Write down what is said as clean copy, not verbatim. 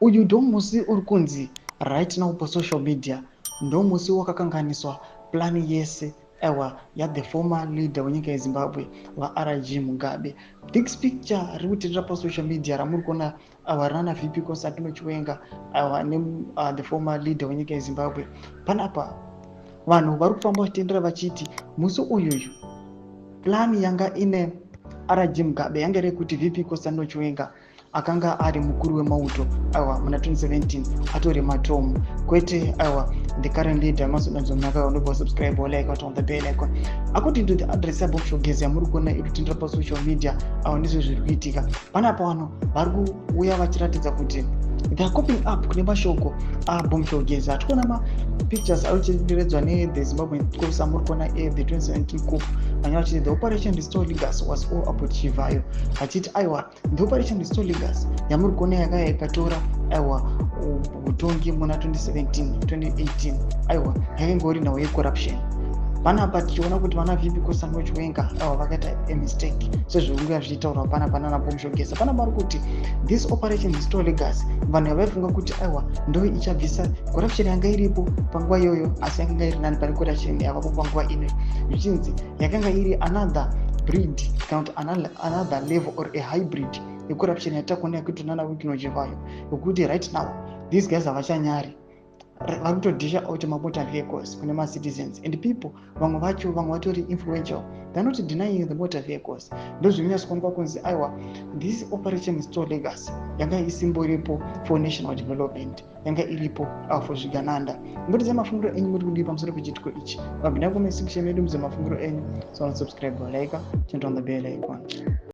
Uyu ndomusi uri kunzi right now pasocial media ndomusi wakakanganiswa plan yese, aiwa, yathe former leader wenyika yeZimbabwe, vaRG Mugabe. This picture riri kutenderera pasocial media ramuri kuona, aiwa, rana VP Constantino Chiwenga, aiwa, nethe former leader wenyika yeZimbabwe. Panapa vanhu vari kufamba vachitendera vachiti musi uyuyu plan yanga ine RG Mugabe yanga iri yekuti VP Constantino Chiwenga akanga ari mukuru wemauto, aiwa, muna 2017 atore matomu, kwete, aiwa, the current leader Emmerson Mnangagwa. Unobva subscribe, like, on the bell icon. According to the address yaBombshell Geza yamuri kuona iri kutendera pasocial media, aiwa, ndizvo zviri kuitika panapa. Vanhu vari kuuya vachiratidza kuti they are coping up kune mashoko aBombshell Geza. Hatikuona mapictures ari kutenderedzwa nethe Zimbabwean coups amuri kuona, the 2017 coup. Vanyora vachiti the Operation Restore Legacy was all about Chivayo, vachiti, aiwa, the Operation Restore Legacy yamuri kuona yakaya ikatora, aiwa, utongi muna 2017 2018, aiwa, yakanga iri nhau yecorruption. Panapa tichiona kuti vana VP Constantino Chiwenga, aiwa, vakaita amistake sezvinguva zvichitaurwa panapa nana Bombshell Geza. Panapa vari kuti this Operation Restore Legacy, vanhu havaifunga kuti, aiwa, ndo ichabvisa corruption yanga iripo panguva iyoyo, asi yakanga iri nani pane corruption yavapo panguva ino, zvichinzi yakanga iri another breed kana kuti another level or a hybrid yecorruption yatakuona yekuti nana Wicknell Chivayo, yekuti right now these guys havachanyari, vari kutodhisha out mamotor vehicles kune macitizens and people. Vamwe vacho, vamwe vatori influential, they're not denying the motor vehicles. Ndo zvinonyatsokuonekwa kunzi, aiwa, this Operation Restore Legacy yanga isimboripo for national development, yanga iripo for zvigananda. Mbotidza mafungiro enyu, muri kudii pamusoro pechiitiko ichi? Vapinda comment section medu, muze mafungiro enyu. So subscribe, like, turn on the bell icon.